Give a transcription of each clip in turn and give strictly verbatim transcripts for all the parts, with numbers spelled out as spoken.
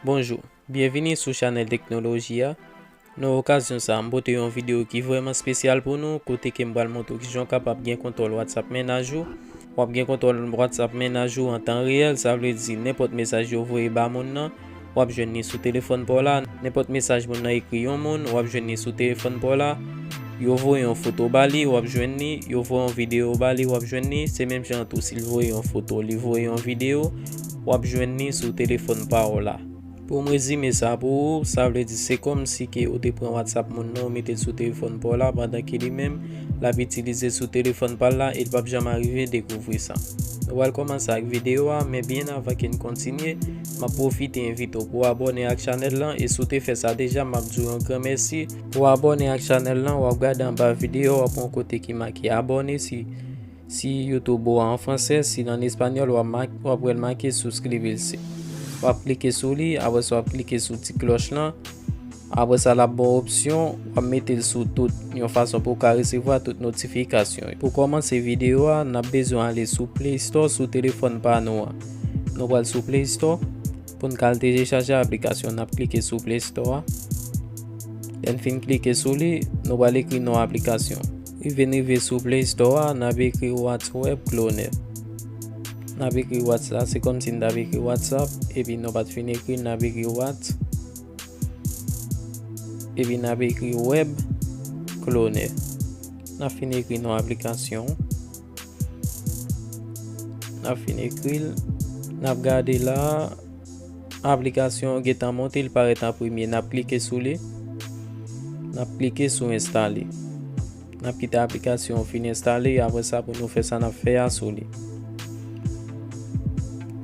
Bonjou, byenvini sou chanèl teknoloji a. Nan okazyon sa a, m pote yon videyo ki vrèman espesyal pou nou, kote ke m pral montre w kijan w kapab gen kontwòl WhatsApp mennaj ou. W ap gen kontwòl WhatsApp mennaj ou an tan reyèl, sa vle di nenpòt mesaj yo voye ba moun nan, w ap jwenn li sou telefòn pa w la. Nenpòt mesaj moun nan ekri yon moun, w ap jwenn li sou telefòn pa w la. Yo voye yon foto ba li, w ap jwenn li. Yo voye yon videyo ba li, w ap jwenn li. Se menm jan tou, si l voye yon foto, li voye yon videyo, w ap jwenn li sou telefòn pa w la. Pou m rezime sa pou ou, sa vle di se kòmsi ke ou te pran WhatsApp moun nan, ou mete l sou telefòn pa w la, pandan ke li menm, l ap itilize sou telefòn pa l la, e l p ap janm arive dekouvri sa. Nou pral kòmanse ak videyo a, men byen avan ke n kontinye, m ap pwofite envite w pou w abòne ak chanèl lan, e si w te fè sa deja, m ap di w yon gran mèsi. Pou w abòne ak chanèl lan, w ap gade anba videyo, w ap wè yon kote ki make abòne, si, si YouTube ou a an fransè, si l an espanyòl, w ap ma-, w ap wè l make suscribirse. W ap klike sou li, apre sa w ap klike sou ti klòch lan. Apre sa, l ap ba w opsyon, w ap mete l sou tout, yon fason pou w ka resevwa tout notifikasyon yo. Pou kòmanse videyo a, n ap bezwen ale sou Play Store, sou telefòn pa nou an. Nou pral sou Play Store pou n ka al telechaje aplikasyon. N ap klike sou Play Store a. Lè n fin klike sou li, nou pral ekri non aplikasyon. Rive n rive sou Play Store a, n ap ekri WhatsApp Web Cloner. N ap ekri WhatsApp, se kòmsi n t ap ekri WhatsApp, epi nou pa t fin ekri, n ap ekri Whats-, epi n ap ekri Web Cloner. N ap fin ekri non aplikasyon. N ap fin ekri l. N ap gade la. Aplikasyon an gentan monte, li parèt an premye. N ap klike sou li. N ap klike sou enstale. N ap kite aplikasyon an fin enstale, apre sa pou nou fè sa n ap fè a sou li.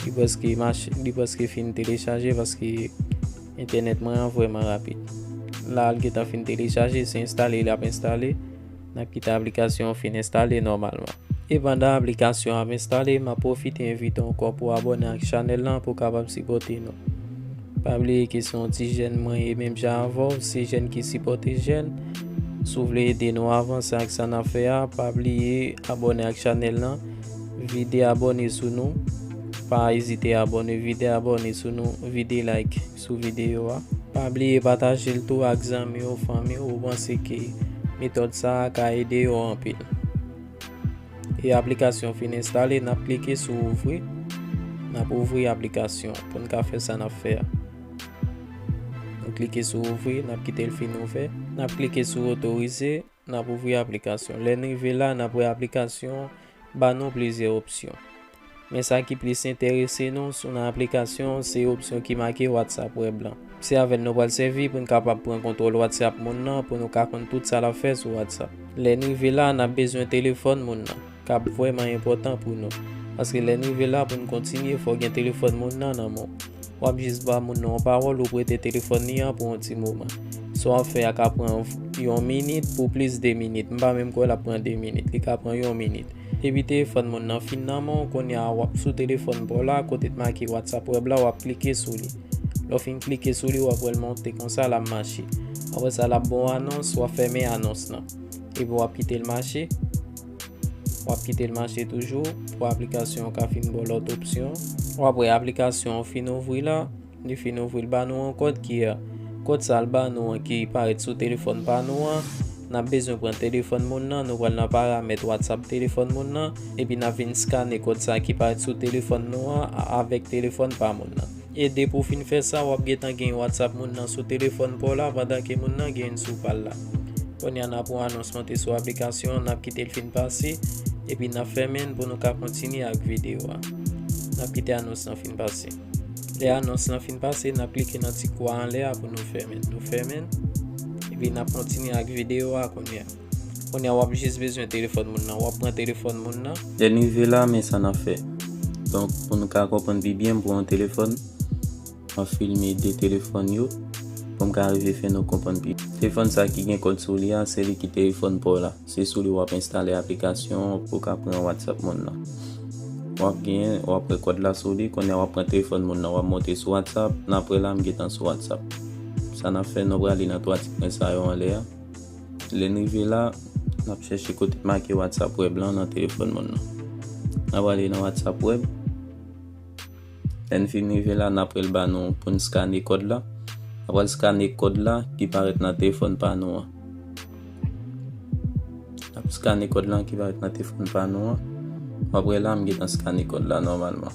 Li prèske mache, li prèske fin telechaje paske entènèt mwen an vrèman rapid. La, l gentan fin telechaje, se enstale, l ap enstale. N ap kite aplikasyon an fin enstale nòmalman. E pandan aplikasyon ap enstale, m ap pwofite envite w ankò pou w abòne ak chanèl lan pou w kapab sipòte nou. Pa bliye ke se yon ti jèn mwen ye menm jan avè w, se jèn ki sipòte jèn. Si w vle ede nou avanse ak sa n ap fè a, pa bliye abòne ak chanèl lan, vide abòne sou nou. Pa ezite abòne, vide abòne sou nou, vide like sou videyo a. Pa bliye pataje l tou ak zanmi w, fanmi w, ou panse ke metòd sa a ka ede yo anpil. E aplikasyon fin enstale, n ap klike sou ouvri. N ap ouvri aplikasyon pou n ka fè sa n ap fè a. Nou klike sou ouvri, n ap kite l fin ouvè. N ap klike sou otorize, n ap ouvri aplikasyon. Lè n rive la, n ap wè aplikasyon ba nou plizyè opsyon. Men sa ki plis enterese nou sou nan aplikasyon, se opsyon ki make WhatsApp Web lan. Se avè l nou pral sèvi pou n kapab pran kontwòl WhatsApp moun nan, pou nou ka konn tout sa l ap fè sou WhatsApp. Lè n rive la, n ap bezwen telefòn moun nan, k ap vrèman enpòtan pou nou. Paske lè n rive la, pou n kontinye, fò w gen telefòn moun nan nan men w. W ap jis ba moun nan yon pawòl, ou prete telefòn li an pou yon ti moman. Sa w ap fè a ka pran yon minit pou plis de minit. M pa menm kwè l ap pran de minit. Li ka pran yon minit. Depi telefòn moun nan fin nan men w, kounye a w ap sou telefòn pa w la, kote t make WhatsApp Web la, w ap klike sou li. Lè w fin klike sou li, w ap wè l monte konsa, l ap mache. Apre sa, l ap ba w anons, w ap fèmen anons lan. Epi w ap kite l mache. W ap kite l mache toujou pou aplikasyon an ka fin ba w lòt opsyon. W ap wè aplikasyon an fin ouvri la. Li fin ouvri l ba nou yon kòd ki, kòd sa l ba nou an ki parèt sou telefòn pa nou an. N ap bezwen pran telefòn moun nan, nou pral nan paramèt WhatsApp telefòn moun nan, epi n ap vin skane kòd sa ki parèt sou telefòn nou an a-, avèk telefòn pa moun nan. E depi w fin fè sa, w ap gentan gen WhatsApp moun nan sou telefòn pa w la pandan ke moun nan gen youn sou pa l la. Kounye a n ap wè anons monte sou aplikasyon an, n ap kite l fin pase, epi n ap fèmen l pou nou ka kontinye ak videyo a. N ap kite anons lan fin pase. Lè anons lan fin pase, n ap klike nan ti kwa anlè a pou nou fèmen l. Nou fèmen l, epi n ap kontinye ak videyo a kounye a. Kounye a, w ap jis bezwen telefòn moun nan. W ap pran telefòn moun nan. Lè n rive la, men sa n ap fè. Donk, pou nou ka konprann pi byen, m pran yon telefòn. M ap filme de telefòn yo pou m ka rive fè nou konprann pi. Telefòn sa ki gen kòd sou li a, se li ki telefòn pa w la. Se sou li w ap enstale aplikasyon pou w ka pran WhatsApp moun nan. W ap gen, w ap wè kòd la sou li, kounye a w ap pran telefòn moun nan, w ap monte sou WhatsApp, n ap wè la m gentan sou WhatsApp. Sa n ap fè, nou prale nan twa ti pwen sa yo anlè a. Lè n rive la, n ap chèche kote k make WhatsApp Web lan nan telefòn moun nan. N ap prale nan WhatsApp Web. Lè n fin rive la, n ap wè l ba nou pou n skane kòd la. N ap pral skane kòd la ki parèt nan telefòn pa nou an. N ap skane kòd la ki parèt nan telefòn pa nou an. W ap wè la, m gentan skane kòd la nòmalman.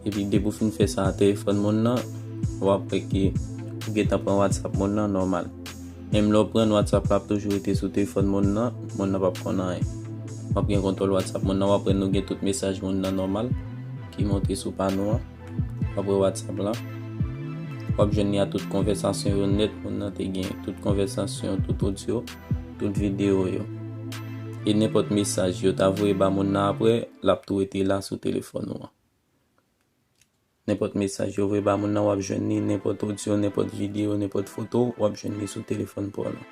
Epi depi w fin fè sa a telefòn moun nan, w ap wè ke ou gentan pran WhatsApp moun nan nòmal. Menm lè w pran WhatsApp la, ap toujou rete sou telefòn moun nan, moun nan p ap konn anyen. W ap gen kontwòl WhatsApp moun nan, w ap wè nou gen tout mesaj moun nan nòmal ki monte sou pano an. W ap wè WhatsApp la. W ap jwenn li a tout konvèsasyon yo nèt, moun nan te gen tout konvèsasyon, tout odyo, tout videyo yo. E nenpòt mesaj yo ta voye ba moun nan apre, l ap tou rete la sou telefòn ou an. Nenpòt mesaj yo voye ba moun nan, w ap jwenn li, nenpòt odyo, nenpòt videyo, nenpòt foto, w ap jwenn li sou telefòn pa w la.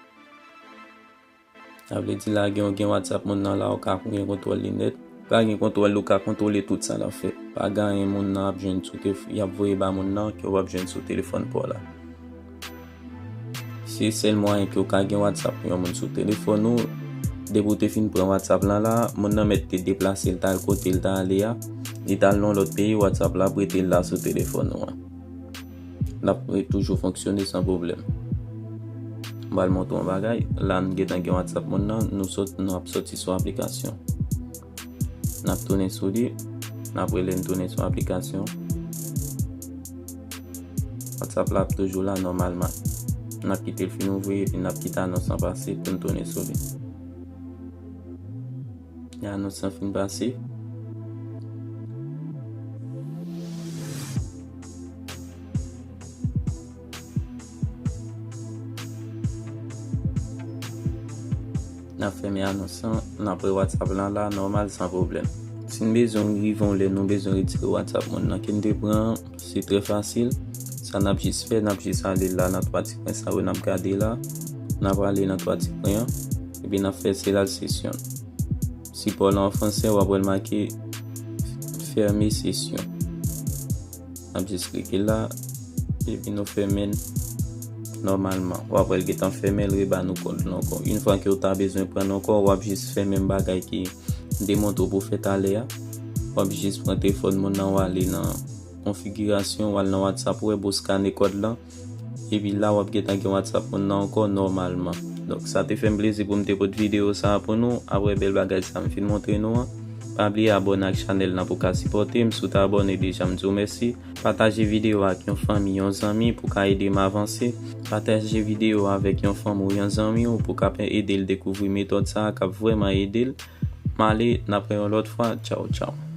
Sa vle di la gen, gen WhatsApp moun nan la, ou ka gen kontwòl li nèt. Pa gen kontwòl, ou ka kontwole tout sa l ap fè. Pa gen anyen moun nan ap jwenn sou telef-, y ap voye ba moun nan ke w ap jwenn sou telefòn pa w la. Se sèl mwayen ke w ka gen WhatsApp pou yon moun sou telefòn ou. Depi w te fin pran WhatsApp lan la, moun nan mèt te deplase l t al kote l t ale a. Li t al nan yon lòt peyi, WhatsApp la ap rete la sou telefòn ou an. L ap toujou fonksyone san pwoblèm. M pral montre w yon bagay. La, n gentan gen WhatsApp moun nan. Nou sot, nou ap soti sou aplikasyon. N ap tounen sou li. N ap rele n tounen sou aplikasyon. WhatsApp la ap toujou la nòmalman. N ap kite l fin ouvri epi n ap kite anons lan pase pou n tounen sou li. Lè anons lan fin pase, n ap fèmen anons lan, n ap wè WhatsApp lan la nòmal san pwoblèm. Si n bezwen rive yon lè nou bezwen retire WhatsApp moun nan ke n te pran, se trè fasil. Sa n ap jis fè, n ap jis ale la nan twa ti pwen sa yo n ap gade la. N ap ale nan twa ti pwen an, epi n ap fè sel al sesyon. Sipò la an fransè, w ap wè l make fèmen sesyon. N ap jis klike la, epi nou fèmen l nòmalman. W ap wè l gentan fèmen, l reba nou kòd la ankò. Yon fwa ke w ta bezwen pran l ankò, w ap jis fè menm bagay ke m te montre w pou w fè talè a. W ap jis pran telefòn moun nan, w ale nan konfigirasyon, w al nan WhatsApp web, ou skane kòd lan. Epi la, w ap gentan gen WhatsApp moun nan ankò nòmalman. Donk, sa te fè m plezi pou m te pote videyo sa a pou nou. Apre bèl bagay sa m fin montre nou an, pa bliye abòne ak chanèl lan pou w ka sipòte m. Si w te abòne deja, m di w mèsi. Pataje videyo a ak yon fanmi, yon zanmi pou w ka ede m avanse. Pataje videyo a avèk yon fanmi ou yon zanmi w pou w ka ede l dekouvri metòd sa a k ap vrèman ede l. M ale, n ap wè yon lòt fwa. Tchaw, tchaw.